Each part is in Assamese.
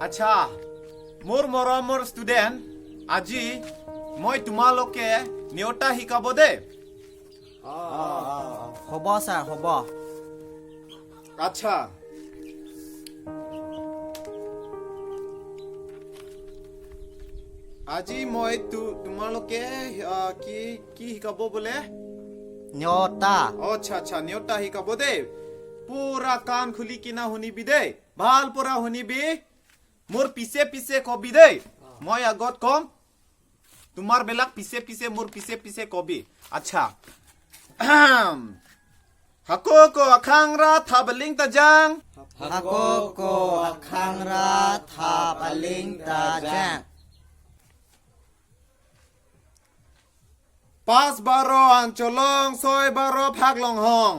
আচ্ছা, মোৰ মৰমৰ ষ্টুডেণ্ট, আজি মই তোমালোকে নেওতা শিকাব দেই। হ'ব ছাৰ, হ'ব। আচ্ছা, আজি মই তোমালোকে কি কি শিকাব বোলে? নেওতা। আচ্ছা আচ্ছা, নেওতা শিকাব দেই। পুৰা কাণ খুলি কিনা শুনিবি দেই, ভাল পৰা শুনিবি, মোৰ পিছে পিছে কবি দেই। মই আগত কম, তোমাৰ বিলাক পিছে পিছে মোৰ পিছে পিছে কবি। আচ্ছা, হাকো আখাংৰা থাবলিং তাজাং। হাকো আখাংৰা থাপালিং তাজাং। 5 12 আঞ্চলং 6 12 ভাগ লং হং।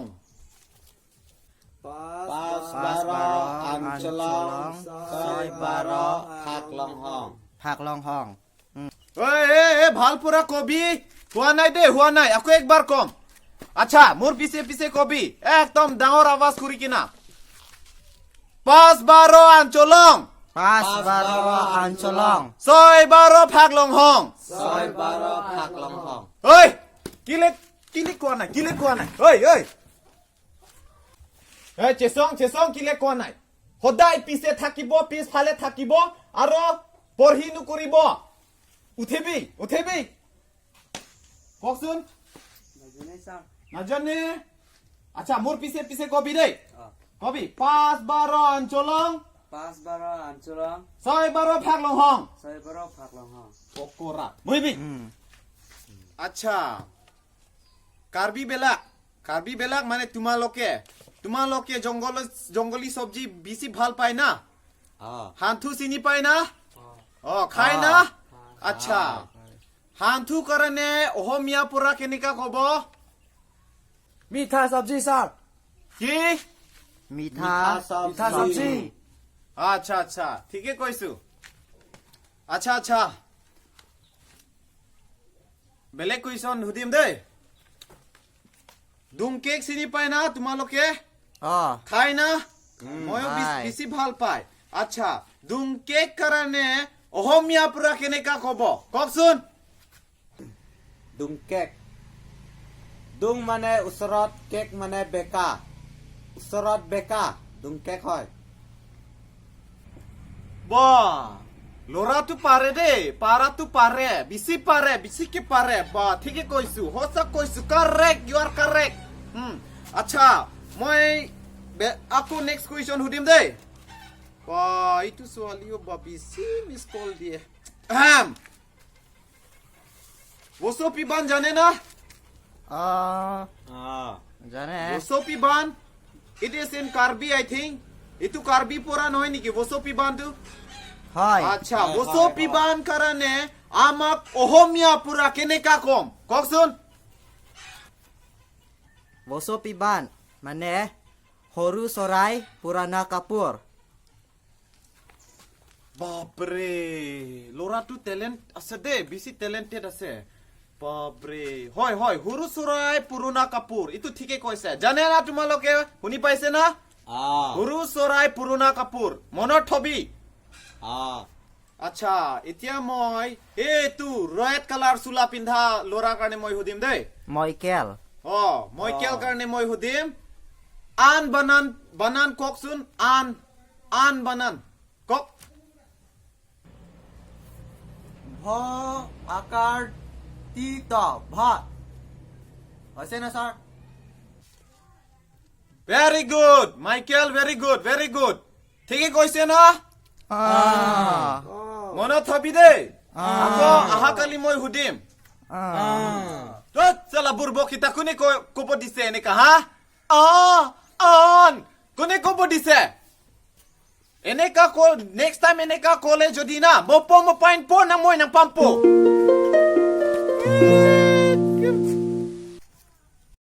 5 12 আঞ্চলং 6 12 ভাগ লং হং। ভাগ লং হং। ঐ, এ ভাল পৰা কবি, হোৱা নাই দেই, হোৱা নাই, আকৌ একবাৰ কম। আচ্ছা, মোৰ পিছে পিছে কবি, একদম ডাঙৰ আৱাজ কৰি কিনা। 5 12 আঞ্চলং 5 12 আঞ্চলং 6 12 ভাগ লং হং। 6 12 ভাগ লং হং। ঐ, কিলে কিলে কোৱা নাই, কিলে কোৱা নাই? ঐ ঐ ঐ, চেচং চেচং, কিলে কোৱা নাই? সদায় পিছে থাকিব, পিছফালে থাকিব আৰু পঢ়ি নকৰিব। উঠিবি উঠিবি, কওকচোন। নাজানে? আচ্ছা, মোৰ পিছে পিছে কবি দেই, কবি। 5 12 আঞ্চলং 5 12 আঞ্চলং 6 12 ভাগ লং হং। 6 12 ভাগ লং হং। পকৰা বহিবি। আচ্ছা, কাৰ্বি বিলাক, কাৰ্বি বিলাক মানে তোমালোকে, তোমালোকে জংঘল জংঘলী চব্জি বেছি ভাল পায় না? হান্থু চিনি পায় না? অ, খায় না? আচ্ছা, হান্থু কাৰণে অসমীয়া পৰা কেনেকা কব? মিঠা চব্জি ছাৰ। কি? মিঠা। মিঠা চব্জি। আচ্ছা আচ্ছা, ঠিকে কৈছো। আচ্ছা আচ্ছা, বেলেগ কুৱেশ্যন সুধিম দেই। ডুমকেক চিনি পায় না তোমালোকে? অ। খায় না? ময়ো খায়। বেছি ভাল পায়। আচ্ছা, ডুমকেক কাৰণে অসমীয়া পৰা কেনেকা কব, কওকচোন। দুংকেক, দুং মানে ওচৰত, কেক মানে বেকা, ওচৰত বেকা, দুংকেক হয়। বা, ল'ৰাটো পাৰে দেই, পাৰাটো পাৰে, বেছি পাৰে, বেছিকে পাৰে। বা, ঠিকে কৈছো, সঁচা কৈছো, কাৰেক্ট, ইউ আৰ কাৰেক্ট। আচ্ছা, মই আকৌ নেক্সট কুৱেশ্যন সুধিম দেই। বা, এইটো ছোৱালীও বা বেছি মিছ কল দিয়ে। আহম। বসপি বান জানে না? অ, জানে। বসপি বান, it is in Karbi, I think. এইটো কাৰ্বি পৰা নহয় নেকি বসপি বানটো? হয়। আচ্ছা, বসপিবান কাৰণে আমাক অসমীয়া পুৰা কেনেকা কম, কওকচোন। বসপিবান মানে সৰু চৰাই পুৰণা কাপোৰ। বাপৰে, ল'ৰাটো টেলেণ্ট আছে দেই, বেছি টেলেণ্টেড আছে, বাপৰে। হয় হয়, সৰু চৰাই পুৰণা কাপোৰ, এইটো ঠিকে কৈছে। জানে না তোমালোকে? শুনি পাইছে না? সৰু চৰাই পুৰণা কাপোৰ, মনত থবি। আচ্ছা, এতিয়া মই এইটো ৰেড কালাৰ চোলা পিন্ধা ল'ৰাৰ কাৰণে মই সুধিম দেই। মইকেল। অ, মই কেল কাৰণে মই সুধিম। আন বানান, বানান কওকচোন। আন, আন বানান কওক। ভ আকাৰ টি ত, ভাত হৈছে না sir? Very good Michael, very good, very good. ঠিকে কৈছে না? মনত থবি দেই, আকৌ অহাকালি মই সুধিম। চালা বুৰ্বকেইটা, কোনে কব দিছে এনেকা? হা, অ আন কোনে কব দিছে এনেকা? ক, নেক্সট টাইম এনেকা কলে যদি না মপ মপাইন প না মই নাপাম প।